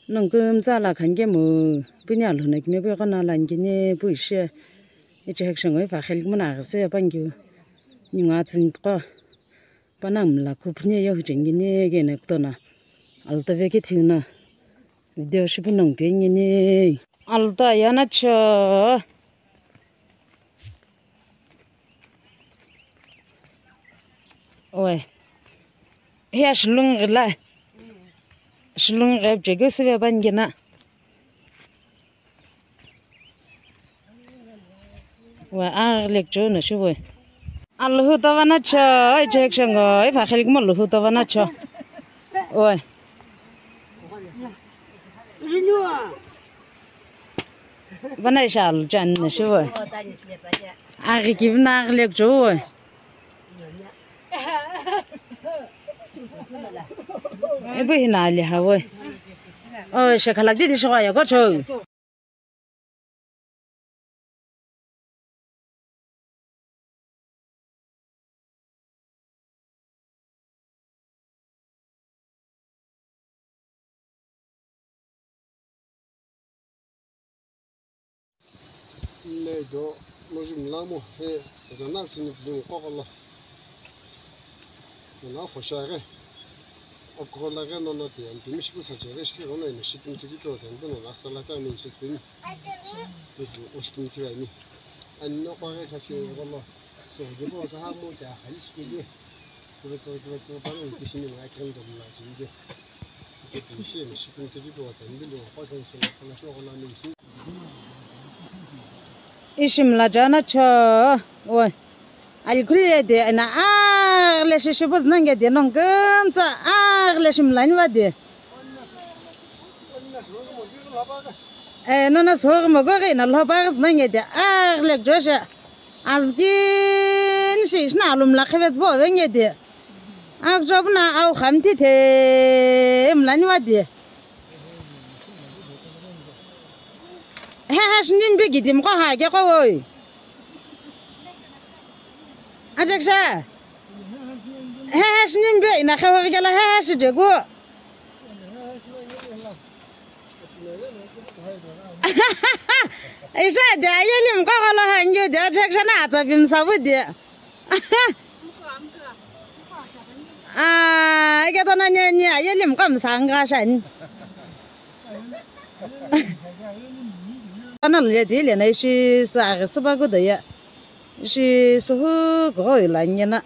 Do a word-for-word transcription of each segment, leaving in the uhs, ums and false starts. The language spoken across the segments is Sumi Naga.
Nongu kümtsa la khan kemu, puni alhuna kime pu ighono ala ani kini pu ishi. Ichi hekishengo ifa kheli kümüna aghüsü ya pangu. Ningu atsüni qo. Panongu mla kuphuni yo hichengini kena kutona. Alta vekethiuna. Video shipu nongu pengini. Alta yana cho. Oi. Hiya shilungu ghila. Shilungu ghi pcheghi sive pangina. Oi, aghilek chona shive. Alhutova na cho, oi, chekishengo, ifa kheli kemu alhutova na cho. Oi. Vana isha alu chani na shive. Aghi kivina aghilek cho. Ibu hina ali hawe. Oh, shekhalak di di shogaya ko cho. Nei do, no jumla mo, he, zana tsini pdung kokolo. Nona fosha ghi. Okhola ghi nono te, anti mi shipu sache ghi shikhe ghono ina shikim tiki to zan, nona sala ta min shis pini. Tiki o shikim tiki ani. Ani no kwa ghi khachi ghono. So, ghi bo za ha mo ta, hali shikili. Kiba tsa, kiba tsa, pa no tishini na kendo mla chinde. Ke tishi mi shikim tiki to zan, nona kwa ghi so, sala to ghono min shi. Ishi mla chana cho, oi. Alikhuli ye de, ena aghile shi shipu zinange de, nongu kümtsa aghile shi mla niva de. Eh, nona soghi mogo ghi na lhopa ghi zinange de, aghile josha. Azgin shi, ishina alumla khevetsbo venge de. Akjobna au khamti the mla niva de. Hehe, shi nimbi gidim qo ha ke qo woi. Ajaksha. Hehe, shi nimbi ina khe woi kela, hehe, shi jegu. Isha de, ayelim qo qo lo ha nge de, ajaksha na atsa bim sabu de. Ah, ike tana nye, nye, ayelim kam sanga shani. Ana le di le na ishi sa aghi suba gu da ya. Ishi suhu go ila nye na.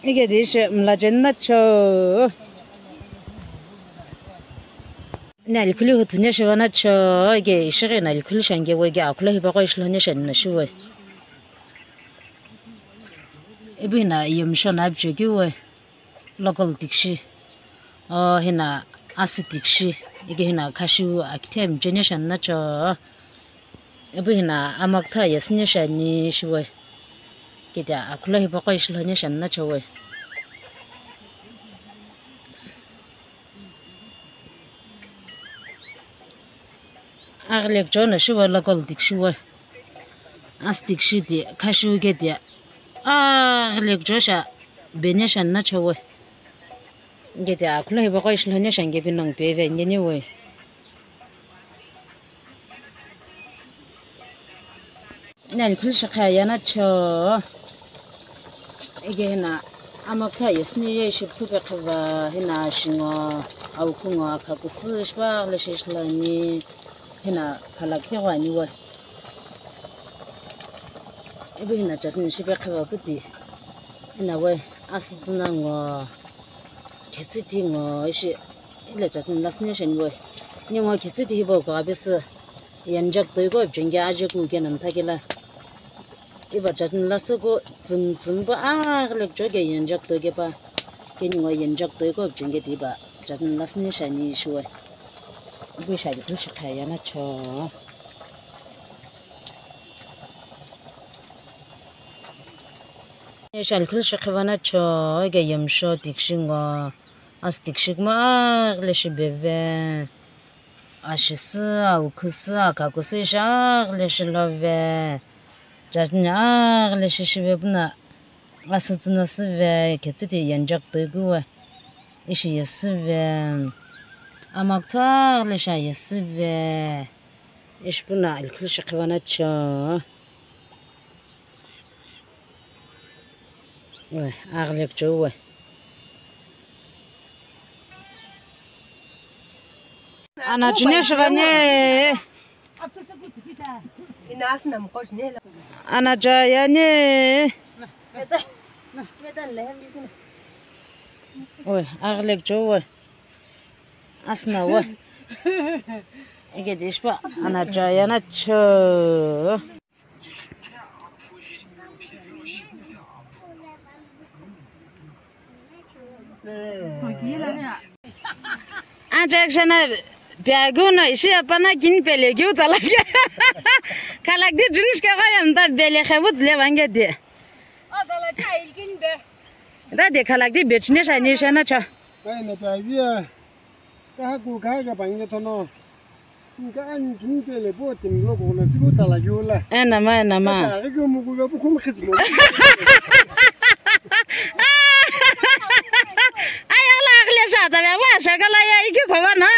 Ike di ishi mla jen na cho. Nalikhuli huthu ne shiva na cho, ike ishi ghi nalikhuli shange we, ike akhula hipa qo ishi lo ne shani na shiwe. Ibu hina yemsho na abje kiwe, local tikshi. O hina asi tikshi, ike hina khashiu akithe mje ne shani na cho. Ibu hina amakutha yesi ne shani shiwe. Kete akhula hipa qo ishi lo ne shani na cho we. Aghilek chona shiwe local tikshi we. Asi tikshi ti khashiu ke ti. Aghilek chosha bene shani na cho we. Ke ti akhula hipa qo ishi lo ne shange pinong peve ngeni we. Nalikhuli shikha yana cho. Ike hina amakutha yesini ye ishi phupe khiva hina shingo, aukhungo, akhakusu shipa le shishilani hina khalak tigho ani we. Ibu hina chutney shipe khiva puti hina we asütsüna ngo. Khetsüti ngo ishi ile chutney lasü ne sheni we. Ningo khetsüti hibo ko abisü yenjak toi ko pjenge aje ku ke namtha kela. Iba chutney lasü ko tsüm tsüm pa aghilek cho ke yenjak toi ke pa. Ke ningo yenjak toi ko pjenge ti ba chutney lasü ne shani ishi we. Ibu shadi tu shikha yana cho. Ishi alikhuli shikha vana cho, ike yemsho tikshi ngo, asi tikshi kuma aghile shi beve, ashisü, aukhusu, akhakusu ishi aghile shi love, chutney aghile shi shive puna, asütsüna süve, khetsüti yenjak toi kuwe. Ishi yesüve. Amakutha le sha yesüve. Ishi puna ilkhul shikhiva na cho. Oi, aghilek cho oi. Ana chine shivane. Ana chayane. Oi, aghilek cho oi. Asna oi. Ike dishpa ana chayana cho. Acha ekshana piagu no ishi apana kin pele giu talaki. Khalakdi junish ke gaya mta bele khebu tle vange de. O talaki ilkin be. Da de khalakdi bechne shani shana cha. Kai na piagu ya. Kaha ku kaha ka pange tono. Ka ani tun pele po tim lo ko na tsibu talaki ula. E nama, e nama. Ka ri ku mu ku ga bu kum khit mo. Ay ala akhle sha ta ba sha kala ya iki ko ba na.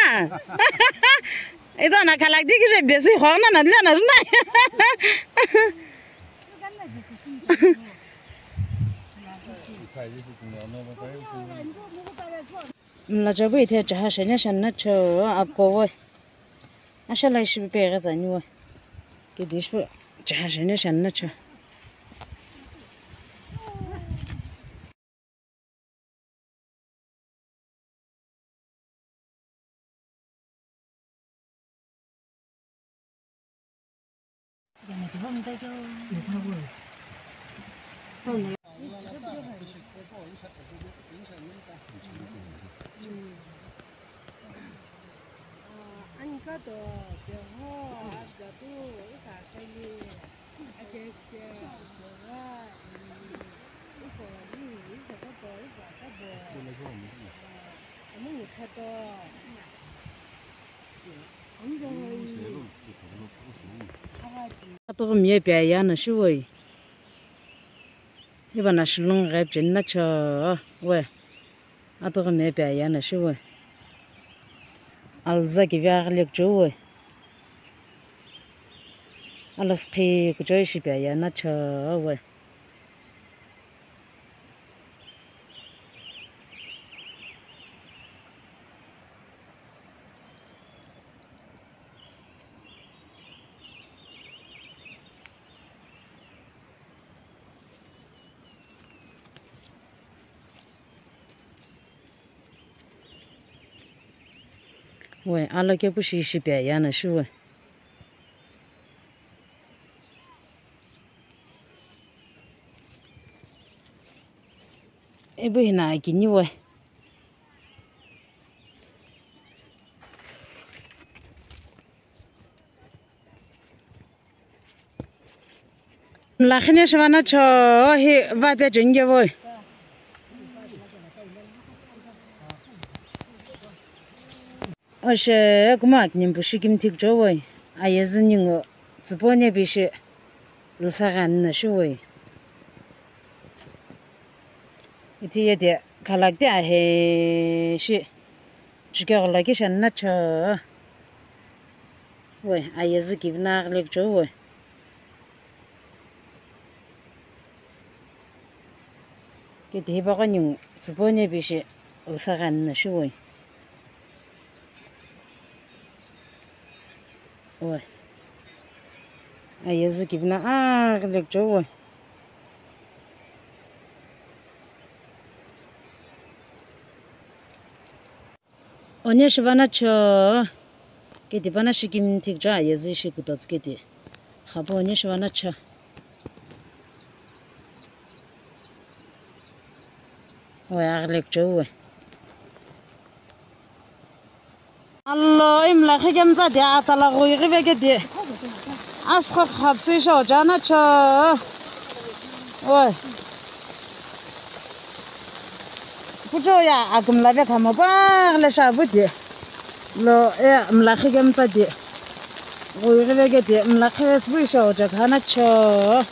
Ito na khalakdi ki je besi khona na le na na. Mla chabu ithe chaha shene shanna cho apko voi. Ashala ishi pe ga zani voi. Ke dish pe chaha shene shanna cho. Atughumiye piye na shiwoi. Iba na shilung ghe pcheni na cho we. Atughumiye piye na shiwoi. Alza kivi aghilek cho we. Alaskhi kuchoi shi piye na cho we. We, alo kepu shi shipe ya na shuwe. Ibu hina akini we. Mlakhine shivana cho hi va pe jenge voi. Oshe kuma akini mpushi kimthik cho voi. Ayezü ningu tsüpone bishi lsa ghan na shuwoi. Iti yete khalakti ahe shi. Chike ghola ki shanna cho. Woi, ayezü kivna ghlek cho woi. Kiti hipa kani tsüpone bishi lsa ghan na shuwoi. Woi. Ayezü kivna ghlek cho woi. One shivana cho. Kiti pana shikim thik cho ayezü shi kutotsu kiti. Khapo one shivana cho. Woi, aghlek cho woi. Allo, imla khikemtsa dia atsala ghuighi vekedi. Askhok khapsi sho chana cho. Oi. Pucho ya akumla ve khamo pa le shabu di. Lo e mla khikemtsa di. Ghuighi vekedi mla khivetsbu sho chana cho.